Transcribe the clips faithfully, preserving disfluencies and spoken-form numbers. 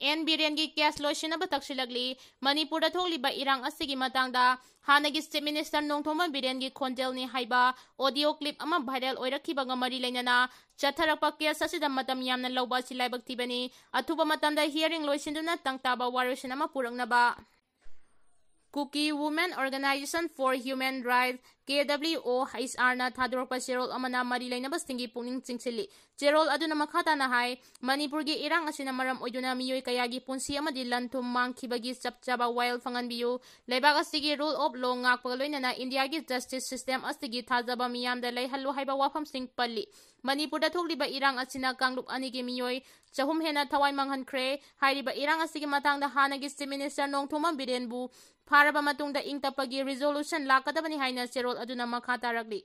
And ꯕꯤꯔꯦꯟꯒꯤ case ꯂꯣꯏꯁꯤꯟꯅꯕ ꯇꯛꯁꯤꯜꯂꯛꯂꯤ꯫ ꯃꯅꯤꯄꯨꯔꯗ ꯊꯣꯛꯂꯤꯕ ꯏꯔꯥꯡ ꯑꯁꯤꯒꯤ ꯃꯇꯥꯡꯗ ꯍꯥꯟꯅꯒꯤ ꯆꯤꯐ ꯃꯤꯅꯤꯁꯇꯔ ꯅꯣꯡꯊꯣꯝꯕꯝ ꯕꯤꯔꯦꯟꯒꯤ ꯈꯣꯟꯖꯦꯜꯅꯤ ꯍꯥꯏꯕ ꯑꯣꯗꯤꯑꯣ ꯀ꯭ꯂꯤꯞ ꯑꯃ ꯚꯥꯏꯔꯦꯜ ꯑꯣꯏꯔꯛꯈꯤꯕꯒ ꯃꯔꯤ ꯂꯩꯅꯅ ꯆꯠꯊꯔꯛꯄ ꯀꯦꯁ ꯑꯁꯤꯗ ꯃꯇꯝ ꯌꯥꯝꯅ ꯂꯧꯕ ꯑꯁꯤ ꯂꯥꯏꯕꯛ ꯊꯤꯕꯅꯤ꯫ ꯑꯊꯨꯕ ꯃꯇꯝꯗ ꯍꯤꯌꯥꯔꯤꯡ ꯂꯣꯏꯁꯤꯟꯗꯨꯅ ꯇꯪ ꯇꯥꯕ ꯋꯥꯔꯣꯏꯁꯤꯟ ꯑꯃ ꯄꯨꯔꯛꯅꯕ꯫ Kuki Women Organization for Human Rights, K W ꯑꯣ ꯑꯩꯆ ꯑꯥꯔꯅ ꯊꯥꯗꯣꯔꯛꯄ ꯆꯦꯔꯣꯜ ꯑꯃꯅ ꯃꯔꯤ ꯂꯩꯅꯕꯁꯤꯡꯒꯤ ꯄꯨꯛꯅꯤꯡ ꯆꯤꯡꯁꯤꯜꯂꯤ꯫ ꯆꯦꯔꯣꯜ ꯑꯗꯨꯅ ꯃꯈꯥ ꯇꯥꯅ ꯍꯥꯏ, ꯃꯅꯤꯄꯨꯔꯒꯤ ꯏꯔꯥꯡ ꯑꯁꯤꯅ ꯃꯔꯝ ꯑꯣꯏꯗꯨꯅ ꯃꯤꯑꯣꯏ ꯀꯌꯥꯒꯤ ꯄꯨꯟꯁꯤ ꯑꯃꯗꯤ ꯂꯟ ꯊꯨꯝ ꯃꯥꯡꯈꯤꯕꯒꯤ ꯆꯞ ꯆꯥꯕ ꯋꯥꯌꯦꯜ ꯐꯪꯍꯟꯕꯤꯌꯨ꯫ ꯂꯩꯕꯥꯛ ꯑꯁꯤꯒꯤ rule of law ꯉꯥꯛꯄꯒ ꯂꯣꯏꯅꯅ ꯏꯟꯗꯤꯌꯥꯒꯤ justice system ꯑꯁꯤꯒꯤ ꯊꯥꯖꯕ ꯃꯤꯌꯥꯝꯗ ꯂꯩꯍꯜꯂꯨ ꯍꯥꯏꯕ ꯋꯥꯐꯝꯁꯤꯡ ꯄꯜꯂꯤ꯫ ꯃꯅꯤꯄꯨꯔꯗ ꯊꯣꯛꯂꯤꯕ ꯏꯔꯥꯡ ꯑꯁꯤꯅ ꯀꯥꯡꯂꯨꯞ ꯑꯅꯤꯒꯤ ꯃꯤꯑꯣꯏ ꯆꯍꯨꯝ ꯍꯦꯟꯅ ꯊꯋꯥꯏ ꯃꯥꯡꯍꯟꯈ꯭ꯔꯦ꯫ ꯍꯥꯏꯔꯤꯕ ꯏꯔꯥꯡ ꯑꯁꯤꯒꯤ ꯃꯇꯥꯡꯗ ꯍꯥꯟꯅꯒꯤ ꯆꯤꯐ ꯃꯤꯅꯤꯁꯇꯔ ꯅꯣꯡꯊꯣꯝꯕꯝ ꯕꯤꯔꯦꯟꯕꯨ ꯐꯥꯔꯕ ꯃꯇꯨꯡꯗ ꯏꯪ ꯇꯞꯄꯒꯤ ꯔꯤꯖꯣꯂꯨꯁꯟ ꯂꯥꯛꯀꯗꯕꯅꯤ ꯍꯥꯏꯅ ꯆꯦꯔꯣꯜ ꯑꯗꯨꯅ ꯃꯈꯥ ꯇꯥꯔꯛꯂꯤ꯫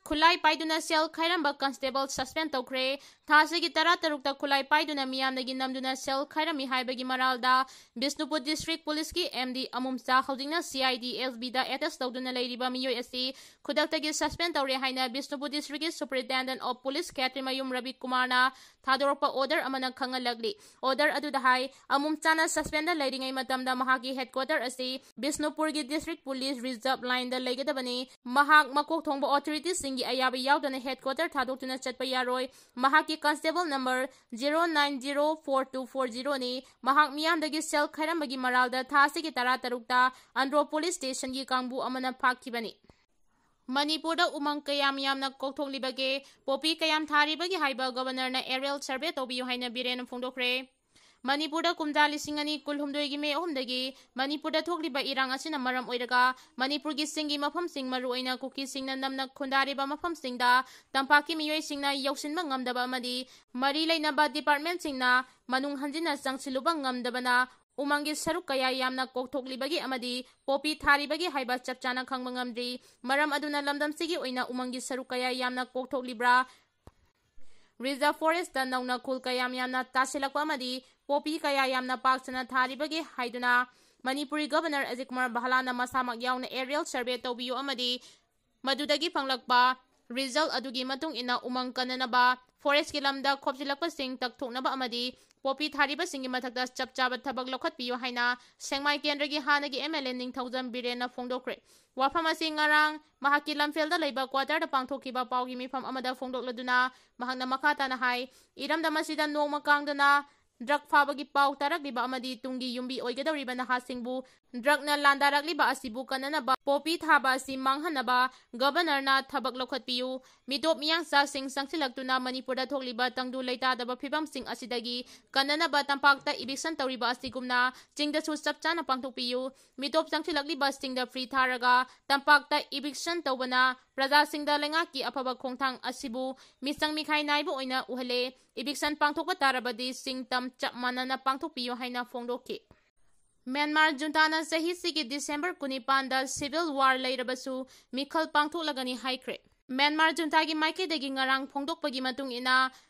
ꯈꯨꯠꯂꯥꯏ ꯄꯥꯏꯗꯨꯅ ꯁꯦꯜ ꯈꯥꯏꯔꯝꯕ ꯀꯟꯁꯇꯦꯕꯜ ꯁꯁꯄꯦꯟ ꯇꯧꯈ꯭ꯔꯦ꯫ ꯊꯥ ꯑꯁꯤꯒꯤ ꯇꯔꯥ ꯇꯔꯨꯛꯇ ꯈꯨꯠꯂꯥꯏ ꯄꯥꯏꯗꯨꯅ ꯃꯤꯌꯥꯝꯗꯒꯤ ꯅꯝꯗꯨꯅ ꯁꯦꯜ ꯈꯥꯏꯔꯝꯃꯤ ꯍꯥꯏꯕꯒꯤ ꯃꯔꯥꯜꯗ ꯕꯤꯁꯅꯨꯄꯨꯔ ꯗꯤꯁꯇ꯭ꯔꯤꯛ ꯄꯨꯂꯤꯁꯀꯤ ꯑꯦꯝ ꯗꯤ ꯑꯃꯨꯝꯆꯥ, ꯍꯧꯖꯤꯛꯅ ꯁꯤ ꯑꯥꯏ ꯗꯤ ꯑꯦꯁ ꯕꯤꯗ ꯑꯦꯇꯦꯁ ꯇꯧꯗꯨꯅ ꯂꯩꯔꯤꯕ ꯃꯤꯑꯣꯏ ꯑꯁꯤ ꯈꯨꯗꯛꯇꯒꯤ ꯁꯁꯄꯦꯟ ꯇꯧꯔꯦ ꯍꯥꯏꯅ ꯕꯤꯁꯅꯨꯄꯨꯔ ꯗꯤꯁꯇ꯭ꯔꯤꯛꯀꯤ ꯁꯨꯄꯔꯤꯟꯇꯦꯟꯗꯦꯟꯠ ꯑꯣꯐ ꯄꯨꯂꯤꯁ ꯈꯦꯇ꯭ꯔꯤꯃꯌꯨꯝ ꯔꯕꯤ ꯀꯨꯃꯥꯔꯅ ꯊꯥꯗꯣꯔꯛꯄ ꯑꯣꯔꯗꯔ ꯑꯃꯅ ꯈꯪꯍꯜꯂꯛꯂꯤ꯫ ꯑꯣꯔꯗꯔ ꯑꯗꯨꯗ ꯍꯥꯏ, ꯑꯃꯨꯝꯆꯥꯅ ꯁꯁꯄꯦꯟꯗ ꯂꯩꯔꯤꯉꯩ ꯃꯇꯝꯗ ꯃꯍꯥꯛꯀꯤ ꯍꯦꯗꯀ꯭ꯋꯥꯇꯔ ꯑꯁꯤ ꯕꯤꯁꯅꯨꯄꯨꯔꯒꯤ ꯗꯤꯁꯇ꯭ꯔꯤꯛ ꯄꯨꯂꯤꯁ ꯔꯤꯖꯔꯚ ꯂꯥꯏꯟꯗ ꯂꯩꯒꯗꯕꯅꯤ꯫ ꯃꯍꯥꯛ ꯃꯀꯣꯛ ꯊꯣꯡꯕ ꯑꯣꯊꯣꯔꯤꯇꯤꯁꯤꯡꯒꯤ ꯑꯌꯥꯕ ꯌꯥꯎꯗꯅ ꯍꯦꯗꯀ꯭ꯋꯥꯇꯔ ꯊꯥꯗꯣꯛꯇꯨꯅ ꯆꯠꯄ ꯌꯥꯔꯣꯏ꯫ ꯃꯍꯥꯛꯀꯤ constable number zero nine zero four two four ꯖꯤꯔꯣꯅꯤ꯫ ꯃꯍꯥꯛ ꯃꯤꯌꯥꯝꯗꯒꯤ ꯁꯦꯜ ꯈꯥꯏꯔꯝꯕꯒꯤ ꯃꯔꯥꯜꯗ ꯊꯥ ꯑꯁꯤꯒꯤ ꯇꯔꯥ ꯇꯔꯨꯛꯇ ꯑꯟꯗ꯭ꯔꯣ ꯄꯨꯂꯤꯁ ꯁ꯭ꯇꯦꯁꯟꯒꯤ ꯀꯥꯡꯕꯨ ꯑꯃꯅ ꯐꯥꯈꯤꯕꯅꯤ꯫ ꯃꯅꯤꯄꯨꯔꯗ ꯎꯃꯪ ꯀꯌꯥꯝ ꯌꯥꯝꯅ ꯀꯣꯛꯊꯣꯛꯂꯤꯕꯒꯦ, ꯄꯣꯄꯤ ꯀꯌꯥꯝ ꯊꯥꯔꯤꯕꯒꯦ ꯍꯥꯏꯕ ꯒꯕꯔꯅꯔꯅ aerial survey ꯇꯧꯕꯤꯌꯨ ꯍꯥꯏꯅ ꯕꯤꯔꯦꯟꯅ ꯐꯣꯡꯗꯣꯛꯈ꯭ꯔꯦ꯫ ꯃꯅꯤꯄꯨꯔꯗ ꯀꯨꯝꯖꯥ ꯂꯤꯁꯤꯡ ꯑꯅꯤ ꯀꯨꯟꯍꯨꯝꯗꯣꯏꯒꯤ ꯃꯦ ꯑꯍꯨꯝꯗꯒꯤ ꯃꯅꯤꯄꯨꯔꯗ ꯊꯣꯛꯂꯤꯕ ꯏꯔꯥꯡ ꯑꯁꯤꯅ ꯃꯔꯝ ꯑꯣꯏꯔꯒ ꯃꯅꯤꯄꯨꯔꯒꯤ ꯆꯤꯡꯒꯤ ꯃꯐꯝꯁꯤꯡ, ꯃꯔꯨꯑꯣꯏꯅ ꯀꯨꯀꯤꯁꯤꯡꯅ ꯅꯝꯅ ꯈꯨꯟꯗꯥꯔꯤꯕ ꯃꯐꯝꯁꯤꯡꯗ ꯇꯝꯄꯥꯛꯀꯤ ꯃꯤꯑꯣꯏꯁꯤꯡꯅ ꯌꯧꯁꯤꯟꯕ ꯉꯝꯗꯕ ꯑꯃꯗꯤ ꯃꯔꯤ ꯂꯩꯅꯕ ꯗꯤꯄꯥꯔꯠꯃꯦꯟꯠꯁꯤꯡꯅ ꯃꯅꯨꯡ ꯍꯟꯖꯤꯟꯅ ꯆꯪꯁꯤꯜꯂꯨꯕ ꯉꯝꯗꯕꯅ ꯎꯃꯪꯒꯤ ꯁꯔꯨꯛ ꯀꯌꯥ ꯌꯥꯝꯅ ꯀꯣꯛꯊꯣꯛꯂꯤꯕꯒꯦ ꯑꯃꯗꯤ ꯄꯣꯄꯤ ꯊꯥꯔꯤꯕꯒꯦ ꯍꯥꯏꯕ ꯆꯞ ꯆꯥꯅ ꯈꯪꯕ ꯉꯝꯗ꯭ꯔꯤ꯫ ꯃꯔꯝ ꯑꯗꯨꯅ ꯂꯝꯗꯝꯁꯤꯒꯤ ꯑꯣꯏꯅ ꯎꯃꯪꯒꯤ ꯁꯔꯨꯛ ꯀꯌꯥ ꯌꯥꯝꯅ ꯀꯣꯛꯊꯣꯛꯂꯤꯕ꯭ꯔꯥ? ꯔꯤꯖꯔꯚ ꯐꯣꯔꯦꯁꯇ ꯅꯧꯅ ꯈꯨꯜ ꯀꯌꯥꯝ ꯌꯥꯝꯅ ꯇꯥꯁꯤꯜꯂꯛꯄ ꯑꯃꯗꯤ ꯄꯣꯄꯤ ꯀꯌꯥ ꯌꯥꯝꯅ ꯄꯥꯛ ꯁꯟꯅ ꯊꯥꯔꯤꯕꯒꯦ ꯍꯥꯏꯗꯨꯅ ꯃꯅꯤꯄꯨꯔꯤ ꯒꯕꯔꯅꯔ ꯑꯖꯤꯠ ꯀꯨꯃꯥꯔ ꯚꯜꯂꯥꯅ ꯃꯁꯥꯃꯛ ꯌꯥꯎꯅ aerial survey ꯇꯧꯕꯤꯌꯨ ꯑꯃꯗꯤ ꯃꯗꯨꯗꯒꯤ ꯐꯪꯂꯛꯄ result ꯑꯗꯨꯒꯤ ꯃꯇꯨꯡ ꯏꯟꯅ ꯎꯃꯪ ꯀꯟꯅꯅꯕ ꯐꯣꯔꯦꯁꯀꯤ ꯂꯝꯗ ꯈꯣꯞꯆꯤꯜꯂꯛꯄꯁꯤꯡ ꯇꯛꯊꯣꯛꯅꯕ ꯑꯃꯗꯤ ꯄꯣꯄꯤ ꯊꯥꯔꯤꯕꯁꯤꯡꯒꯤ ꯃꯊꯛꯇ ꯆꯞ ꯆꯥꯕ ꯊꯕꯛ ꯂꯧꯈꯠꯄꯤꯌꯨ ꯍꯥꯏꯅ ꯁꯦꯡꯃꯥꯏ ꯀꯦꯟꯗ꯭ꯔꯒꯤ ꯍꯥꯟꯅꯒꯤ MLA ꯅꯤꯡꯊꯧꯖꯝ ꯕꯤꯔꯦꯟꯅ ꯐꯣꯡꯗꯣꯛꯈ꯭ꯔꯦ꯫ ꯋꯥꯐꯝ ꯑꯁꯤ ꯉꯔꯥꯡ ꯃꯍꯥꯛꯀꯤ ꯂꯝꯐꯦꯜꯗ ꯂꯩꯕ ꯀ꯭ꯋꯥꯇꯔꯗ ꯄꯥꯡꯊꯣꯛꯈꯤꯕ ꯄꯥꯎꯒꯤ ꯃꯤꯐꯝ ꯑꯃꯗ ꯐꯣꯡꯗꯣꯛꯂꯗꯨꯅ ꯃꯍꯥꯛꯅ ꯃꯈꯥ ꯇꯥꯅ ꯍꯥꯏ, ꯏꯔꯝꯗꯝ ꯑꯁꯤꯗ ꯅꯣꯡꯃ ꯀꯥꯡꯗꯅ ꯗ꯭ꯔꯒ ꯐꯥꯕꯒꯤ ꯄꯥꯎ ꯇꯥꯔꯛꯂꯤꯕ ꯑꯃꯗꯤ ꯇꯨꯡꯒꯤ ꯌꯨꯝꯕꯤ ꯑꯣꯏꯒꯗꯧꯔꯤꯕ ꯅꯍꯥꯁꯤꯡꯕꯨ ꯗ꯭ꯔꯒꯅ ꯂꯥꯟꯗꯥꯔꯛꯂꯤꯕ ꯑꯁꯤꯕꯨ ꯀꯟꯅꯅꯕ ꯄꯣꯄꯤ ꯊꯥꯕ ꯑꯁꯤ ꯃꯥꯡꯍꯟꯅꯕ ꯒꯕꯔꯅꯔꯅ ꯊꯕꯛ ꯂꯧꯈꯠꯄꯤꯌꯨ꯫ ꯃꯤꯇꯣꯞ ꯃꯤꯌꯥꯡꯆꯥꯁꯤꯡ ꯆꯪꯁꯤꯜꯂꯛꯇꯨꯅ ꯃꯅꯤꯄꯨꯔꯗ ꯊꯣꯛꯂꯤꯕ ꯇꯪꯗꯨ ꯂꯩꯇꯥꯗꯕ ꯐꯤꯕꯝꯁꯤꯡ ꯑꯁꯤꯗꯒꯤ ꯀꯟꯅꯅꯕ ꯇꯝꯄꯥꯛꯇ eviction ꯇꯧꯔꯤꯕ ꯑꯁꯤꯒꯨꯝꯅ ꯆꯤꯡꯗꯁꯨ ꯆꯞ ꯆꯥꯅ ꯄꯥꯡꯊꯣꯛꯄꯤꯌꯨ꯫ ꯃꯤꯇꯣꯞ ꯆꯪꯁꯤꯜꯂꯛꯂꯤꯕꯁꯤꯡꯗ free ꯊꯥꯔꯒ ꯇꯝꯄꯥꯛꯇ eviction ꯇꯧꯕꯅ ꯄ꯭ꯔꯖꯥꯁꯤꯡꯗ ꯂꯩꯉꯥꯛꯀꯤ ꯑꯐꯕ ꯈꯣꯡꯊꯥꯡ ꯑꯁꯤꯕꯨ ꯃꯤꯆꯪ ꯃꯤꯈꯥꯏ ꯅꯥꯏꯕ ꯑꯣꯏꯅ ꯎꯍꯜꯂꯦ꯫ Eviction ꯄꯥꯡꯊꯣꯛꯄ ꯇꯥꯔꯕꯗꯤ ꯆꯤꯡ ꯇꯝ ꯆꯞ ꯃꯥꯟꯅꯅ ꯄꯥꯡꯊꯣꯛꯄꯤꯌꯨ ꯍꯥꯏꯅ ꯐꯣꯡꯗꯣꯛꯈꯤ꯫ ꯃ꯭ꯌꯥꯟꯃꯥꯔ ꯖꯨꯟꯇꯥꯅ ꯆꯍꯤꯁꯤꯒꯤ ꯗꯤꯁꯦꯝꯕꯔ ꯀꯨꯟꯅꯤꯄꯥꯟꯗ civil war ꯂꯩꯔꯕꯁꯨ ꯃꯤꯈꯜ ꯄꯥꯡꯊꯣꯛꯂꯒꯅꯤ ꯍꯥꯏꯈ꯭ꯔꯦ꯫ ꯃ꯭ꯌꯥꯟꯃꯥꯔ ꯖꯨꯟꯇꯥꯒꯤ ꯃꯥꯏꯀꯩꯗꯒꯤ ꯉꯔꯥꯡ ꯐꯣꯡꯗꯣꯛꯄꯒꯤ ꯃꯇꯨꯡ ꯏꯟꯅ,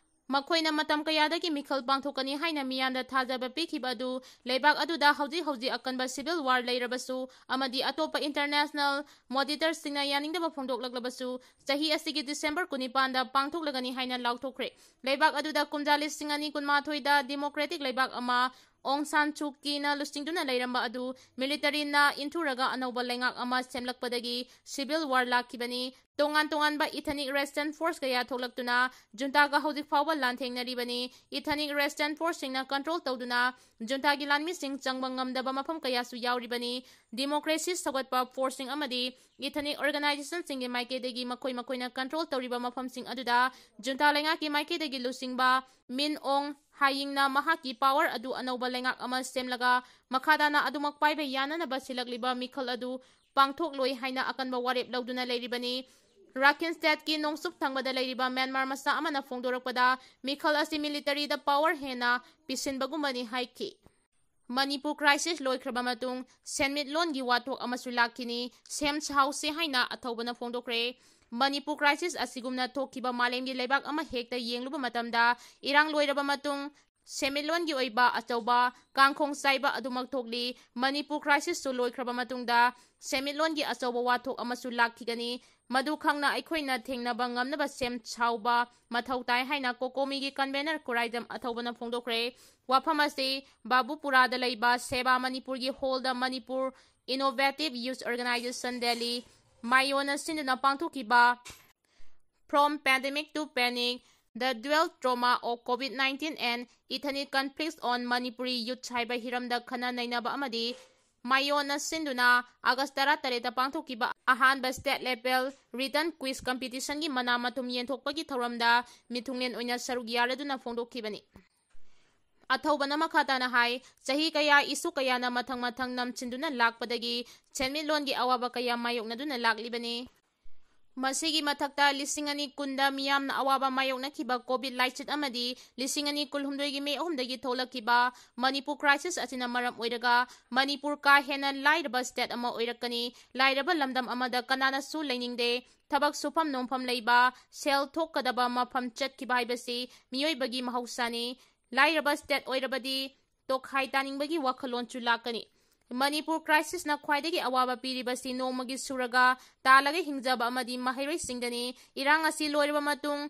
ꯃꯈꯣꯏꯅ ꯃꯇꯝ ꯀꯌꯥꯗꯒꯤ ꯃꯤꯈꯜ ꯄꯥꯡꯊꯣꯛꯀꯅꯤ ꯍꯥꯏꯅ ꯃꯤꯌꯥꯝꯗ ꯊꯥꯖꯕ ꯄꯤꯈꯤꯕ ꯑꯗꯨ ꯂꯩꯕꯥꯛ ꯑꯗꯨꯗ ꯍꯧꯖꯤꯛ ꯍꯧꯖꯤꯛ ꯑꯀꯟꯕ civil war ꯂꯩꯔꯕꯁꯨ ꯑꯃꯗꯤ ꯑꯇꯣꯞꯄ international mediatorꯁꯤꯡꯅ ꯌꯥꯅꯤꯡꯗꯕ ꯐꯣꯡꯗꯣꯛꯂꯛꯂꯕꯁꯨ ꯆꯍꯤ ꯑꯁꯤꯒꯤ ꯗꯤꯁꯦꯝꯕꯔ ꯀꯨꯟꯅꯤꯄꯥꯟꯗ ꯄꯥꯡꯊꯣꯛꯂꯒꯅꯤ ꯍꯥꯏꯅ ꯂꯥꯎꯊꯣꯛꯈ꯭ꯔꯦ꯫ ꯂꯩꯕꯥꯛ ꯑꯗꯨꯗ ꯀꯨꯝꯖꯥ ꯂꯤꯁꯤꯡ ꯑꯅꯤ ꯀꯨꯟꯃꯥꯊꯣꯏꯗ democratic ꯂꯩꯕꯥꯛ ꯑꯃ ꯑꯣꯡ ꯁꯥꯟ ꯁꯨ ꯀꯤꯅ ꯂꯨꯆꯤꯡꯗꯨꯅ ꯂꯩꯔꯝꯕ ꯑꯗꯨ militaryꯅ ꯏꯟꯊꯨꯔꯒ ꯑꯅꯧꯕ ꯂꯩꯉꯥꯛ ꯑꯃ ꯁꯦꯝꯂꯛꯄꯗꯒꯤ civil war ꯂꯥꯛꯈꯤꯕꯅꯤ꯫ ꯇꯣꯉꯥꯟ ꯇꯣꯉꯥꯟꯕ ethnic resistance force ꯀꯌꯥ ꯊꯣꯛꯂꯛꯇꯨꯅ ꯖꯨꯟꯇꯥꯒ ꯍꯧꯖꯤꯛ ꯐꯥꯎꯕ ꯂꯥꯟꯊꯦꯡꯅꯔꯤꯕꯅꯤ꯫ Ethnic resistance forceꯁꯤꯡꯅ control ꯇꯧꯗꯨꯅ ꯖꯨꯟꯇꯥꯒꯤ ꯂꯥꯟꯃꯤꯁꯤꯡ ꯆꯪꯕ ꯉꯝꯗꯕ ꯃꯐꯝ ꯀꯌꯥꯁꯨ ꯌꯥꯎꯔꯤꯕꯅꯤ꯫ Democracy ꯁꯧꯒꯠꯄ forceꯁꯤꯡ ꯑꯃꯗꯤ ethnic organizationꯁꯤꯡꯒꯤ ꯃꯥꯏꯀꯩꯗꯒꯤ ꯃꯈꯣꯏ ꯃꯈꯣꯏꯅ control ꯇꯧꯔꯤꯕ ꯃꯐꯝꯁꯤꯡ ꯑꯗꯨꯗ ꯖꯨꯟꯇꯥ ꯂꯩꯉꯥꯛꯀꯤ ꯃꯥꯏꯀꯩꯗꯒꯤ ꯂꯨꯆꯤꯡꯕ ꯃꯤꯟ ꯑꯣꯡ ꯍꯥꯌꯤꯡꯅ ꯃꯍꯥꯛꯀꯤ power ꯑꯗꯨ ꯑꯅꯧꯕ ꯂꯩꯉꯥꯛ ꯑꯃ ꯁꯦꯝꯂꯒ ꯃꯈꯥ ꯇꯥꯅ ꯑꯗꯨꯃꯛ ꯄꯥꯏꯕ ꯌꯥꯅꯅꯕ ꯁꯤꯜꯂꯛꯂꯤꯕ ꯃꯤꯈꯜ ꯑꯗꯨ ꯄꯥꯡꯊꯣꯛꯂꯣꯏ ꯍꯥꯏꯅ ꯑꯀꯟꯕ ꯋꯥꯔꯦꯞ ꯂꯧꯗꯨꯅ ꯂꯩꯔꯤꯕꯅꯤ꯫ ꯔꯥꯈꯤꯟ ꯁ꯭ꯇꯦꯠꯀꯤ ꯅꯣꯡꯆꯨꯞ ꯊꯪꯕꯗ ꯂꯩꯔꯤꯕ ꯃ꯭ꯌꯥꯟꯃꯥꯔ ꯃꯆꯥ ꯑꯃꯅ ꯐꯣꯡꯗꯣꯔꯛꯄꯗ, ꯃꯤꯈꯜ ꯑꯁꯤ militaryꯗ power ꯍꯦꯟꯅ ꯄꯤꯁꯤꯟꯕꯒꯨꯝꯕꯅꯤ ꯍꯥꯏꯈꯤ꯫ ꯃꯅꯤꯄꯨꯔ crisis ꯂꯣꯏꯈ꯭ꯔꯕ ꯃꯇꯨꯡ ꯁꯦꯟꯃꯤꯠꯂꯣꯟꯒꯤ ꯋꯥꯊꯣꯛ ꯑꯃꯁꯨ ꯂꯥꯛꯈꯤꯅꯤ, ꯁꯦꯝ ꯁꯥꯍꯧꯁꯦ ꯍꯥꯏꯅ ꯑꯊꯧꯕꯅ ꯐꯣꯡꯗꯣꯛꯈ꯭ꯔꯦ꯫ ꯃꯅꯤꯄꯨꯔ crisis ꯑꯁꯤꯒꯨꯝꯅ ꯊꯣꯛꯈꯤꯕ ꯃꯥꯂꯦꯝꯒꯤ ꯂꯩꯕꯥꯛ ꯑꯃ ꯍꯦꯛꯇ ꯌꯦꯡꯂꯨꯕ ꯃꯇꯝꯗ, ꯏꯔꯥꯡ ꯂꯣꯏꯔꯕ ꯃꯇꯨꯡ ꯁꯦꯟꯃꯤꯠꯂꯣꯟꯒꯤ ꯑꯣꯏꯕ ꯑꯆꯧꯕ ꯀꯥꯡꯈꯣꯡ ꯆꯥꯏꯕ ꯑꯗꯨꯃꯛ ꯊꯣꯛꯂꯤ꯫ ꯃꯅꯤꯄꯨꯔ crisis ꯁꯨ ꯂꯣꯏꯈ꯭ꯔꯕ ꯃꯇꯨꯡꯗ ꯁꯦꯟꯃꯤꯠꯂꯣꯟꯒꯤ ꯑꯆꯧꯕ ꯋꯥꯊꯣꯛ ꯑꯃꯁꯨ ꯂꯥꯛꯈꯤꯒꯅꯤ꯫ ꯃꯗꯨ ꯈꯪꯅ ꯑꯩꯈꯣꯏꯅ ꯊꯦꯡꯅꯕ ꯉꯝꯅꯕ ꯁꯦꯝ ꯁꯥꯎꯕ ꯃꯊꯧ ꯇꯥꯏ ꯍꯥꯏꯅ COCOMI ꯒꯤ convenor ꯈꯨꯔꯥꯏꯗꯝ ꯑꯊꯧꯕꯅ ꯐꯣꯡꯗꯣꯛꯈ꯭ꯔꯦ꯫ ꯋꯥꯐꯝ ꯑꯁꯤ ꯕꯥꯕꯨꯄꯨꯔꯥꯗ ꯂꯩꯕ ꯁꯦꯕꯥ ꯃꯅꯤꯄꯨꯔꯒꯤ hall ꯗ Manipur Innovative Youth Organization Delhi, ꯃꯥꯏꯑꯣꯟꯅ ꯁꯤꯟꯗꯨꯅ ꯄꯥꯡꯊꯣꯛꯈꯤꯕ From Pandemic to Panic, The Dual Trauma of COVID nineteen and Ethnic Conflicts on Manipuri Youth ꯍꯥꯏꯕ ꯍꯤꯔꯝꯗ ꯈꯟꯅ ꯅꯩꯅꯕ ꯑꯃꯗꯤ ꯃꯥꯏꯑꯣꯟꯅ ꯁꯤꯟꯗꯨꯅ August ꯇꯔꯥꯇꯔꯦꯠꯇ ꯄꯥꯡꯊꯣꯛꯈꯤꯕ ꯑꯍꯥꯟꯕ state level written quiz competition ꯒꯤ ꯃꯅꯥ ꯃꯊꯨꯝ ꯌꯦꯟꯊꯣꯛꯄꯒꯤ ꯊꯧꯔꯝꯗ ꯃꯤꯊꯨꯡꯂꯦꯟ ꯑꯣꯏꯅ ꯁꯔꯨꯛ ꯌꯥꯔꯗꯨꯅ ꯐꯣꯡꯗꯣꯛꯈꯤꯕꯅꯤ꯫ ꯑꯊꯧꯕꯅ ꯃꯈꯥ ꯇꯥꯅ ꯍꯥꯏ, ꯆꯍꯤ ꯀꯌꯥ issue ꯀꯌꯥꯅ ꯃꯊꯪ ꯃꯊꯪ ꯅꯝꯁꯤꯟꯗꯨꯅ ꯂꯥꯛꯄꯗꯒꯤ ꯁꯦꯟꯃꯤꯠꯂꯣꯟꯒꯤ ꯑꯋꯥꯕ ꯀꯌꯥ ꯃꯥꯌꯣꯛꯅꯗꯨꯅ ꯂꯥꯛꯂꯤꯕꯅꯤ꯫ ꯃꯁꯤꯒꯤ ꯃꯊꯛꯇ ꯂꯤꯁꯤꯡ ꯑꯅꯤ ꯀꯨꯟꯗ ꯃꯤꯌꯥꯝꯅ ꯑꯋꯥꯕ ꯃꯥꯌꯣꯛꯅꯈꯤꯕ COVID ꯂꯥꯏꯆꯠ ꯑꯃꯗꯤ ꯂꯤꯁꯤꯡ ꯑꯅꯤ ꯀꯨꯟꯍꯨꯝꯗꯣꯏꯒꯤ May ꯑꯍꯨꯝꯗꯒꯤ ꯊꯣꯛꯂꯛꯈꯤꯕ ꯃꯅꯤꯄꯨꯔ crisis ꯑꯁꯤꯅ ꯃꯔꯝ ꯑꯣꯏꯔꯒ ꯃꯅꯤꯄꯨꯔ ꯀꯥ ꯍꯦꯟꯅ ꯂꯥꯏꯔꯕ state ꯑꯃ ꯑꯣꯏꯔꯛꯀꯅꯤ꯫ ꯂꯥꯏꯔꯕ ꯂꯝꯗꯝ ꯑꯃꯗ ꯀꯅꯥꯅꯁꯨ ꯂꯩꯅꯤꯡꯗꯦ꯫ ꯊꯕꯛ ꯁꯨꯐꯝ ꯅꯣꯝꯐꯝ ꯂꯩꯕ, ꯁꯦꯜ ꯊꯣꯛꯀꯗꯕ ꯃꯐꯝ ꯆꯠꯈꯤꯕ ꯍꯥꯏꯕꯁꯤ ꯃꯤꯑꯣꯏꯕꯒꯤ ꯃꯍꯧꯁꯥꯅꯤ꯫ ꯂꯥꯏꯔꯕ state ꯑꯣꯏꯔꯕꯗꯤ ꯇꯣꯈꯥꯏ ꯇꯥꯅꯤꯡꯕꯒꯤ ꯋꯥꯈꯜꯂꯣꯟꯁꯨ ꯂꯥꯛꯀꯅꯤ꯫ ꯃꯅꯤꯄꯨꯔ crisis ꯅ ꯈ꯭ꯋꯥꯏꯗꯒꯤ ꯑꯋꯥꯕ ꯄꯤꯔꯤꯕꯁꯤ ꯅꯣꯡꯃꯒꯤ ꯁꯨꯔꯒ ꯇꯥꯜꯂꯒ ꯍꯤꯡꯖꯕ ꯑꯃꯗꯤ ꯃꯍꯩꯔꯣꯏꯁꯤꯡꯗꯅꯤ꯫ ꯏꯔꯥꯡ ꯑꯁꯤ ꯂꯣꯏꯔꯕ ꯃꯇꯨꯡ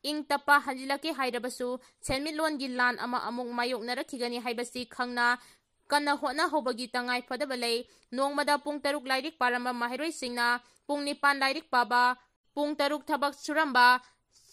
ꯏꯪ ꯇꯞꯄ ꯍꯟꯖꯤꯜꯂꯛꯀꯦ ꯍꯥꯏꯔꯕꯁꯨ ꯁꯦꯟꯃꯤꯠꯂꯣꯟꯒꯤ ꯂꯥꯟ ꯑꯃ ꯑꯃꯨꯛ ꯃꯥꯌꯣꯛꯅꯔꯛꯈꯤꯒꯅꯤ ꯍꯥꯏꯕꯁꯤ ꯈꯪꯅ ꯀꯟꯅ ꯍꯣꯠꯅꯍꯧꯕꯒꯤ ꯇꯉꯥꯏ ꯐꯗꯕ ꯂꯩ꯫ ꯅꯣꯡꯃꯗ ꯄꯨꯡ ꯇꯔꯨꯛ ꯂꯥꯏꯔꯤꯛ ꯄꯥꯔꯝꯕ ꯃꯍꯩꯔꯣꯏꯁꯤꯡꯅ ꯄꯨꯡ ꯅꯤꯄꯥꯟ ꯂꯥꯏꯔꯤꯛ ꯄꯥꯕ, ꯄꯨꯡ ꯇꯔꯨꯛ ꯊꯕꯛ ꯁꯨꯔꯝꯕ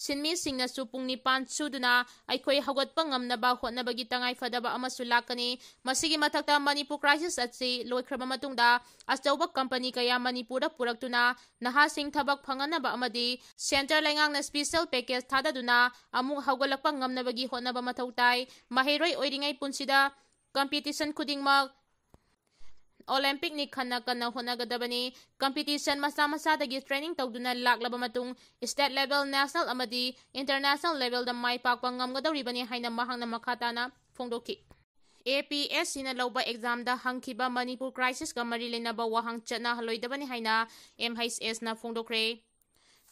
ꯁꯤꯟꯃꯤꯁꯤꯡꯅꯁꯨ ꯄꯨꯡ ꯅꯤꯄꯥꯟ ꯁꯨꯗꯨꯅ ꯑꯩꯈꯣꯏ ꯍꯧꯒꯠꯄ ꯉꯝꯅꯕ ꯍꯣꯠꯅꯕꯒꯤ ꯇꯉꯥꯏ ꯐꯗꯕ ꯑꯃꯁꯨ ꯂꯥꯛꯀꯅꯤ꯫ ꯃꯁꯤꯒꯤ ꯃꯊꯛꯇ ꯃꯅꯤꯄꯨꯔ crisis ꯑꯁꯤ ꯂꯣꯏꯈ꯭ꯔꯕ ꯃꯇꯨꯡꯗ ꯑꯆꯧꯕ company ꯀꯌꯥ ꯃꯅꯤꯄꯨꯔꯗ ꯄꯨꯔꯛꯇꯨꯅ ꯅꯍꯥꯁꯤꯡ ꯊꯕꯛ ꯐꯪꯍꯟꯅꯕ ꯑꯃꯗꯤ centre ꯂꯩꯉꯥꯛꯅ special package ꯊꯥꯗꯗꯨꯅ ꯑꯃꯨꯛ ꯍꯧꯒꯠꯂꯛꯄ ꯉꯝꯅꯕꯒꯤ ꯍꯣꯠꯅꯕ ꯃꯊꯧ ꯇꯥꯏ꯫ ꯃꯍꯩꯔꯣꯏ ꯑꯣꯏꯔꯤꯉꯩ ꯄꯨꯟꯁꯤꯗ competition ꯈꯨꯗꯤꯡꯃꯛ Olympic ꯅꯤ ꯈꯟꯅ ꯀꯟꯅ ꯍꯣꯠꯅꯒꯗꯕꯅꯤ꯫ Competition ꯃꯁꯥ ꯃꯁꯥꯗꯒꯤ training ꯇꯧꯗꯨꯅ ꯂꯥꯛꯂꯕ ꯃꯇꯨꯡ state level, national ꯑꯃꯗꯤ international level ꯗ ꯃꯥꯏ ꯄꯥꯛꯄ ꯉꯝꯒꯗꯧꯔꯤꯕꯅꯤ ꯍꯥꯏꯅ ꯃꯍꯥꯛꯅ ꯃꯈꯥ ꯇꯥꯅ ꯐꯣꯡꯗꯣꯛꯈꯤ꯫ APSC ꯅ ꯂꯧꯕ exam ꯗ ꯍꯪꯈꯤꯕ ꯃꯅꯤꯄꯨꯔ crisis ꯀ ꯃꯔꯤ ꯂꯩꯅꯕ ꯋꯥꯍꯪ ꯆꯠꯅꯍꯜꯂꯣꯏꯗꯕꯅꯤ ꯍꯥꯏꯅ MHS ꯅ ꯐꯣꯡꯗꯣꯛꯈ꯭ꯔꯦ꯫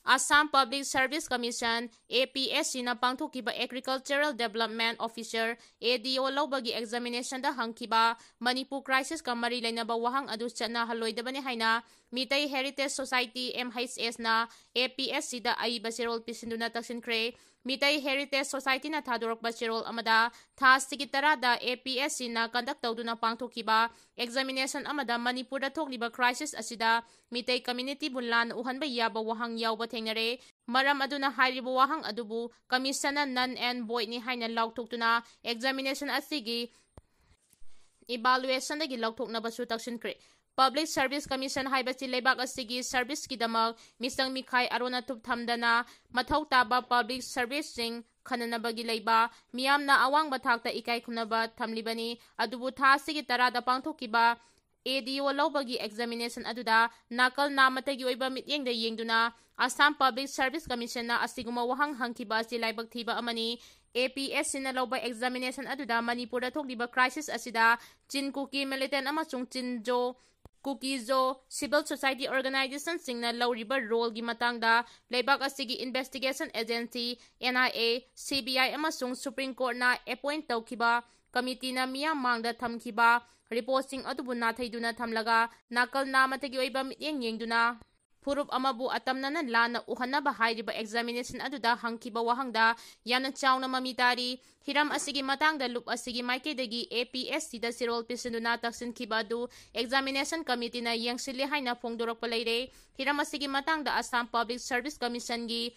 Assam Public Service Commission, A P S C ꯅ ꯄꯥꯡꯊꯣꯛꯈꯤꯕ Agricultural Development Officer, A D O ꯂꯧꯕꯒꯤ examination ꯗ ꯍꯪꯈꯤꯕ ꯃꯅꯤꯄꯨꯔ crisis ꯀ ꯃꯔꯤ ꯂꯩꯅꯕ ꯋꯥꯍꯪ ꯑꯗꯨ ꯆꯠꯅꯍꯜꯂꯣꯏꯗꯕꯅꯤ ꯍꯥꯏꯅ Meitei Heritage Society, M H S ꯅ A P S C ꯗ ꯑꯏꯕ ꯆꯦꯔꯣꯜ ꯄꯤꯁꯤꯟꯗꯨꯅ ꯇꯛꯁꯤꯟꯈ꯭ꯔꯦ꯫ ꯃꯤꯇꯩ Heritage Society ꯅ ꯊꯥꯗꯣꯔꯛꯄ ꯆꯦꯔꯣꯜ ꯑꯃꯗ, ꯊꯥ ꯑꯁꯤꯒꯤ ꯇꯔꯥꯗ A P S C ꯅ conduct ꯇꯧꯗꯨꯅ ꯄꯥꯡꯊꯣꯛꯈꯤꯕ examination ꯑꯃꯗ ꯃꯅꯤꯄꯨꯔꯗ ꯊꯣꯛꯂꯤꯕ crisis ꯑꯁꯤꯗ ꯃꯤꯇꯩ community ꯕꯨ ꯂꯥꯟꯅ ꯎꯍꯟꯕ ꯌꯥꯕ ꯋꯥꯍꯪ ꯌꯥꯎꯕ ꯊꯦꯡꯅꯔꯦ꯫ ꯃꯔꯝ ꯑꯗꯨꯅ ꯍꯥꯏꯔꯤꯕ ꯋꯥꯍꯪ ꯑꯗꯨꯕꯨ Commission ꯅ null and void ꯅꯤ ꯍꯥꯏꯅ ꯂꯥꯎꯊꯣꯛꯇꯨꯅ examination ꯑꯁꯤꯒꯤ evaluation ꯗꯒꯤ ꯂꯧꯊꯣꯛꯅꯕꯁꯨ ꯇꯛꯁꯤꯟꯈ꯭ꯔꯦ꯫ Public Service Commission ꯍꯥꯏꯕꯁꯤ ꯂꯩꯕꯥꯛ ꯑꯁꯤꯒꯤ service ꯀꯤꯗꯃꯛ ꯃꯤꯆꯪ ꯃꯤꯈꯥꯏ ꯑꯔꯣꯟ ꯑꯊꯨꯞ ꯊꯝꯗꯅ ꯃꯊꯧ ꯇꯥꯕ public service ꯁꯤꯡ ꯈꯟꯅꯅꯕꯒꯤ ꯂꯩꯕ, ꯃꯤꯌꯥꯝꯅ ꯑꯋꯥꯡꯕ ꯊꯥꯛꯇ ꯏꯀꯥꯏ ꯈꯨꯝꯅꯕ ꯊꯝꯂꯤꯕꯅꯤ꯫ ꯑꯗꯨꯕꯨ ꯊꯥ ꯑꯁꯤꯒꯤ ꯇꯔꯥꯗ ꯄꯥꯡꯊꯣꯛꯈꯤꯕ A D O ꯂꯧꯕꯒꯤ examination ꯑꯗꯨꯗ ꯅꯥꯀꯜ ꯅꯥꯃꯇꯒꯤ ꯑꯣꯏꯕ ꯃꯤꯠꯌꯦꯡꯗ ꯌꯦꯡꯗꯨꯅ Assam Public Service Commission ꯅ ꯑꯁꯤꯒꯨꯝꯕ ꯋꯥꯍꯪ ꯍꯪꯈꯤꯕ ꯑꯁꯤ ꯂꯥꯏꯕꯛ ꯊꯤꯕ ꯑꯃꯅꯤ꯫ A P S C ꯅ ꯂꯧꯕ examination ꯑꯗꯨꯗ ꯃꯅꯤꯄꯨꯔꯗ ꯊꯣꯛꯂꯤꯕ crisis ꯑꯁꯤꯗ ꯆꯤꯟ ꯀꯨꯀꯤ militant ꯑꯃꯁꯨꯡ ꯆꯤꯟꯖꯣ, ꯀꯨꯀꯤꯖꯣ civil society organization ꯁꯤꯡꯅ ꯂꯧꯔꯤꯕ role ꯒꯤ ꯃꯇꯥꯡꯗ ꯂꯩꯕꯥꯛ ꯑꯁꯤꯒꯤ investigation agency, N I A, C B I ꯑꯃꯁꯨꯡ Supreme Court ꯅ appoint ꯇꯧꯈꯤꯕ committee ꯅ ꯃꯤꯌꯥꯝ ꯃꯥꯡꯗ ꯊꯝꯈꯤꯕ report ꯁꯤꯡ ꯑꯗꯨꯕꯨ ꯅꯥꯊꯩꯗꯨꯅ ꯊꯝꯂꯒ ꯅꯥꯀꯜ ꯅꯥꯃꯇꯒꯤ ꯑꯣꯏꯕ ꯃꯤꯠꯌꯦꯡ ꯌꯦꯡꯗꯨꯅ ꯐꯨꯔꯨꯞ ꯑꯃꯕꯨ ꯑꯇꯝꯅꯅ ꯂꯥꯟꯅ ꯎꯍꯟꯅꯕ ꯍꯥꯏꯔꯤꯕ examination ꯑꯗꯨꯗ ꯍꯪꯈꯤꯕ ꯋꯥꯍꯪꯗ ꯌꯥꯝꯅ ꯆꯥꯎꯅ ꯃꯃꯤ ꯇꯥꯔꯤ꯫ ꯍꯤꯔꯝ ꯑꯁꯤꯒꯤ ꯃꯇꯥꯡꯗ ꯂꯨꯞ ꯑꯁꯤꯒꯤ ꯃꯥꯏꯀꯩꯗꯒꯤ A P S C ꯗ ꯆꯦꯔꯣꯜ ꯄꯤꯁꯤꯟꯗꯨꯅ ꯇꯛꯁꯤꯟꯈꯤꯕ ꯑꯗꯨ examination committee ꯅ ꯌꯦꯡꯁꯤꯜꯂꯤ ꯍꯥꯏꯅ ꯐꯣꯡꯗꯣꯔꯛꯄ ꯂꯩꯔꯦ꯫ ꯍꯤꯔꯝ ꯑꯁꯤꯒꯤ ꯃꯇꯥꯡꯗ Assam Public Service Commission ꯒꯤ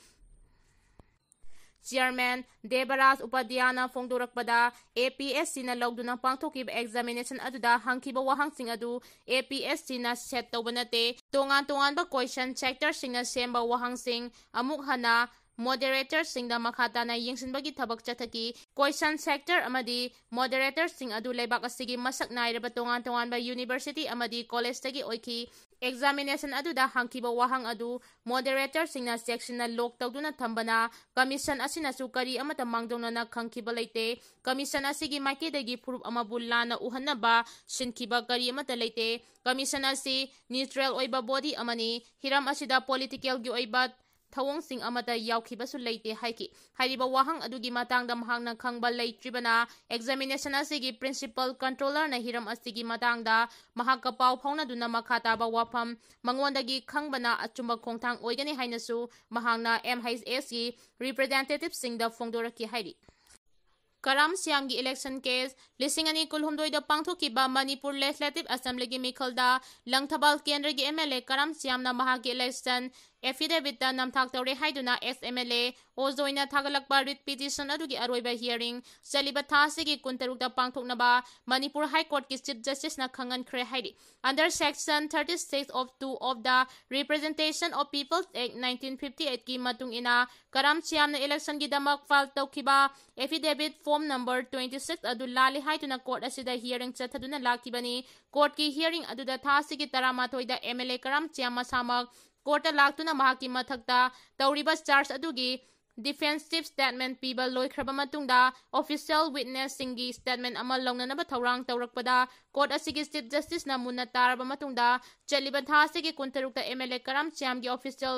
Chairman Debraj ꯎꯄꯥꯙ꯭ꯌꯥꯅ ꯐꯣꯡꯗꯣꯔꯛꯄꯗ, A P S C ꯅ ꯂꯧꯗꯨꯅ ꯄꯥꯡꯊꯣꯛꯈꯤꯕ examination ꯑꯗꯨꯗ ꯍꯪꯈꯤꯕ ꯋꯥꯍꯪꯁꯤꯡ ꯑꯗꯨ A P S C ꯅ set ꯇꯧꯕ ꯅꯠꯇꯦ꯫ ꯇꯣꯉꯥꯟ ꯇꯣꯉꯥꯟꯕ question sector ꯁꯤꯡꯅ ꯁꯦꯝꯕ ꯋꯥꯍꯪꯁꯤꯡ ꯑꯃꯨꯛ ꯍꯟꯅ moderator ꯁꯤꯡꯗ ꯃꯈꯥ ꯇꯥꯅ ꯌꯦꯡꯁꯤꯟꯕꯒꯤ ꯊꯕꯛ ꯆꯠꯊꯈꯤ꯫ Question sector ꯑꯃꯗꯤ moderator ꯁꯤꯡ ꯑꯗꯨ ꯂꯩꯕꯥꯛ ꯑꯁꯤꯒꯤ ꯃꯁꯛ ꯅꯥꯏꯔꯕ ꯇꯣꯉꯥꯟ ꯇꯣꯉꯥꯟꯕ university ꯑꯃꯗꯤ college ꯇꯒꯤ ꯑꯣꯏꯈꯤ꯫ Examination ꯑꯗꯨꯗ ꯍꯪꯈꯤꯕ ꯋꯥꯍꯪ ꯑꯗꯨ moderator ꯁꯤꯡꯅ ꯆꯦꯛꯁꯤꯟꯅ lock ꯇꯧꯗꯨꯅ ꯊꯝꯕꯅ commission ꯑꯁꯤꯅꯁꯨ ꯀꯔꯤ ꯑꯃꯠꯇ ꯃꯥꯡꯖꯧꯅꯅ ꯈꯪꯈꯤꯕ ꯂꯩꯇꯦ꯫ Commission ꯑꯁꯤꯒꯤ ꯃꯥꯏꯀꯩꯗꯒꯤ ꯐꯨꯔꯨꯞ ꯑꯃꯕꯨ ꯂꯥꯟꯅ ꯎꯍꯟꯅꯕ ꯁꯤꯟꯈꯤꯕ ꯀꯔꯤ ꯑꯃꯠꯇ ꯂꯩꯇꯦ꯫ Commission ꯑꯁꯤ neutral ꯑꯣꯏꯕ body ꯑꯃꯅꯤ꯫ ꯍꯤꯔꯝ ꯑꯁꯤꯗ political ꯒꯤ ꯑꯣꯏꯕ ꯊꯧꯑꯣꯡꯁꯤꯡ ꯑꯃꯠꯇ ꯌꯥꯎꯈꯤꯕꯁꯨ ꯂꯩꯇꯦ ꯍꯥꯏꯈꯤ꯫ ꯍꯥꯏꯔꯤꯕ ꯋꯥꯍꯪ ꯑꯗꯨꯒꯤ ꯃꯇꯥꯡꯗ ꯃꯍꯥꯛꯅ ꯈꯪꯕ ꯂꯩꯇ꯭ꯔꯤꯕꯅ examination ꯑꯁꯤꯒꯤ principal controllerꯅ ꯍꯤꯔꯝ ꯑꯁꯤꯒꯤ ꯃꯇꯥꯡꯗ ꯃꯍꯥꯛꯀ ꯄꯥꯎ ꯐꯥꯎꯅꯗꯨꯅ ꯃꯈꯥ ꯇꯥꯕ ꯋꯥꯐꯝ ꯃꯉꯣꯟꯗꯒꯤ ꯈꯪꯕꯅ ꯑꯆꯨꯝꯕ ꯈꯣꯡꯊꯥꯡ ꯑꯣꯏꯒꯅꯤ ꯍꯥꯏꯅꯁꯨ ꯃꯍꯥꯛꯅ MHSꯀꯤ representativeꯁꯤꯡꯗ ꯐꯣꯡꯗꯣꯔꯛꯈꯤ ꯍꯥꯏꯔꯤ꯫ ꯀꯔꯥꯝ ꯁ꯭ꯌꯥꯝꯒꯤ election case꯫ ꯂꯤꯁꯤꯡ ꯑꯅꯤ ꯀꯨꯟꯍꯨꯝꯗꯣꯏꯗ ꯄꯥꯡꯊꯣꯛꯈꯤꯕ ꯃꯅꯤꯄꯨꯔ Legislative Assemblyꯒꯤ ꯃꯤꯈꯜꯗ ꯂꯪꯊꯕꯥꯜ ꯀꯦꯟꯗ꯭ꯔꯒꯤ MLA ꯀꯔꯥꯝ ꯁ꯭ꯌꯥꯝꯅ ꯃꯍꯥꯛꯀꯤ election affidavitꯇ ꯅꯝꯊꯥꯛ ꯇꯧꯔꯦ ꯍꯥꯏꯗꯨꯅ ex MLA ꯑꯣꯖꯣꯏꯅ ꯊꯥꯒꯠꯂꯛꯄ writ petition ꯑꯗꯨꯒꯤ ꯑꯔꯣꯏꯕ hearing ꯆꯠꯂꯤꯕ ꯊꯥ ꯑꯁꯤꯒꯤ ꯀꯨꯟꯇꯔꯨꯛꯇ ꯄꯥꯡꯊꯣꯛꯅꯕ ꯃꯅꯤꯄꯨꯔ High Courtꯀꯤ Chief Justiceꯅ ꯈꯪꯍꯟꯈ꯭ꯔꯦ ꯍꯥꯏꯔꯤ꯫ Under section thirty-six of two of the Representation of People's Act nineteen fifty-eightꯀꯤ ꯃꯇꯨꯡ ꯏꯟꯅ ꯀꯔꯥꯝ ꯁ꯭ꯌꯥꯝꯅ electionꯒꯤꯗꯃꯛ file ꯇꯧꯈꯤꯕ affidavit form number twenty-six ꯑꯗꯨ ꯂꯥꯜꯂꯤ ꯍꯥꯏꯗꯨꯅ court ꯑꯁꯤꯗ hearing ꯆꯠꯊꯗꯨꯅ ꯂꯥꯛꯈꯤꯕꯅꯤ꯫ Courtꯀꯤ hearing ꯑꯗꯨꯗ ꯊꯥ ꯑꯁꯤꯒꯤ ꯇꯔꯥꯃꯥꯊꯣꯏꯗ MLA ꯀꯔꯥꯝ ꯁ꯭ꯌꯥꯝ ꯃꯁꯥꯃꯛ courtꯇ ꯂꯥꯛꯇꯨꯅ ꯃꯍꯥꯛꯀꯤ ꯃꯊꯛꯇ ꯇꯧꯔꯤꯕ charge ꯑꯗꯨꯒꯤ defensive statement ꯄꯤꯕ ꯂꯣꯏꯈ꯭ꯔꯕ ꯃꯇꯨꯡꯗ official witnessꯁꯤꯡꯒꯤ statement ꯑꯃ ꯂꯧꯅꯅꯕ ꯊꯧꯔꯥꯡ ꯇꯧꯔꯛꯄꯗ court ꯑꯁꯤꯒꯤ Chief Justiceꯅ ꯃꯨꯟꯅ ꯇꯥꯔꯕ ꯃꯇꯨꯡꯗ ꯆꯠꯂꯤꯕ ꯊꯥ ꯑꯁꯤꯒꯤ ꯀꯨꯟꯇꯔꯨꯛꯇ MLA ꯀꯔꯥꯝ ꯁ꯭ꯌꯥꯝꯒꯤ official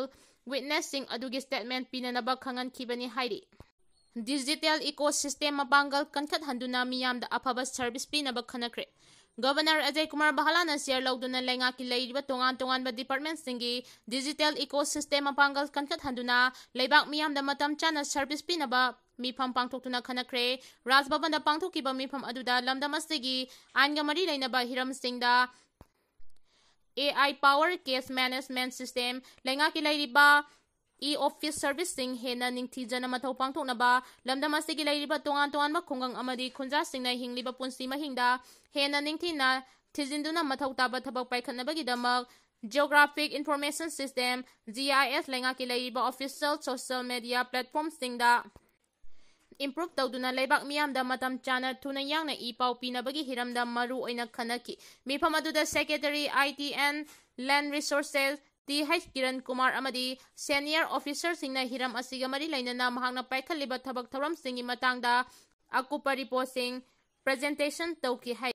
witnessꯁꯤꯡ ꯑꯗꯨꯒꯤ statement ꯄꯤꯅꯅꯕ ꯈꯪꯍꯟꯈꯤꯕꯅꯤ ꯍꯥꯏꯔꯤ꯫ Digital ecosystem ꯃꯄꯥꯡꯒꯜ ꯀꯟꯈꯠꯍꯟꯗꯨꯅ ꯃꯤꯌꯥꯝꯗ ꯑꯐꯕ service ꯄꯤꯅꯕ ꯈꯟꯅꯈ꯭ꯔꯦ꯫ Governor ꯑꯖꯌ ꯀꯨꯃꯥꯔ ꯚꯥꯂꯥꯅ chair ꯂꯧꯗꯨꯅ ꯂꯩꯉꯥꯛꯀꯤ ꯂꯩꯔꯤꯕ ꯇꯣꯉꯥꯟ ꯇꯣꯉꯥꯟꯕ departmentꯁꯤꯡꯒꯤ digital ecosystem ꯃꯄꯥꯡꯒꯜ ꯀꯟꯈꯠꯍꯟꯗꯨꯅ ꯂꯩꯕꯥꯛ ꯃꯤꯌꯥꯝꯗ ꯃꯇꯝ ꯆꯥꯅ service ꯄꯤꯅꯕ ꯃꯤꯐꯝ ꯄꯥꯡꯊꯣꯛꯇꯨꯅ ꯈꯟꯅꯈ꯭ꯔꯦ꯫ ꯔꯥꯖ ꯚꯕꯟꯗ ꯄꯥꯡꯊꯣꯛꯈꯤꯕ ꯃꯤꯐꯝ ꯑꯗꯨꯗ ꯂꯝꯗꯝ ꯑꯁꯤꯒꯤ ꯑꯥꯏꯟꯒ ꯃꯔꯤ ꯂꯩꯅꯕ ꯍꯤꯔꯝꯁꯤꯡꯗ AI power case management system, ꯂꯩꯉꯥꯛꯀꯤ ꯂꯩꯔꯤꯕ e-office serviceꯁꯤꯡ ꯍꯦꯟꯅ ꯅꯤꯡꯊꯤꯖꯅ ꯃꯊꯧ ꯄꯥꯡꯊꯣꯛꯅꯕ, ꯂꯝꯗꯝ ꯑꯁꯤꯒꯤ ꯂꯩꯔꯤꯕ ꯇꯣꯉꯥꯟ ꯇꯣꯉꯥꯟꯕ ꯈꯨꯡꯒꯪ ꯑꯃꯗꯤ ꯈꯨꯟꯖꯥꯁꯤꯡꯅ ꯍꯤꯡꯂꯤꯕ ꯄꯨꯟꯁꯤ ꯃꯍꯤꯡꯗ ꯍꯦꯟꯅ ꯅꯤꯡꯊꯤꯅ ꯊꯤꯖꯤꯟꯗꯨꯅ ꯃꯊꯧ ꯇꯥꯕ ꯊꯕꯛ ꯄꯥꯏꯈꯠꯅꯕꯒꯤꯗꯃꯛ Geographic Information System, GIS, ꯂꯩꯉꯥꯛꯀꯤ ꯂꯩꯔꯤꯕ official social media platformꯁꯤꯡꯗ improve ꯇꯧꯗꯨꯅ ꯂꯩꯕꯥꯛ ꯃꯤꯌꯥꯝꯗ ꯃꯇꯝ ꯆꯥꯅ ꯊꯨꯅ ꯌꯥꯡꯅ ꯏ ꯄꯥꯎ ꯄꯤꯅꯕꯒꯤ ꯍꯤꯔꯝꯗ ꯃꯔꯨ ꯑꯣꯏꯅ ꯈꯟꯅꯈꯤ꯫ ꯃꯤꯐꯝ ꯑꯗꯨꯗ Secretary, IT and Land Resources, Th Kiran Kumar ꯑꯃꯗꯤ senior officerꯁꯤꯡꯅ ꯍꯤꯔꯝ ꯑꯁꯤꯒ ꯃꯔꯤ ꯂꯩꯅꯅ ꯃꯍꯥꯛꯅ ꯄꯥꯏꯈꯠꯂꯤꯕ ꯊꯕꯛ ꯊꯧꯔꯝꯁꯤꯡꯒꯤ ꯃꯇꯥꯡꯗ ꯑꯀꯨꯞꯄ reportꯁꯤꯡ presentation ꯇꯧꯈꯤ ꯍꯥꯏ꯫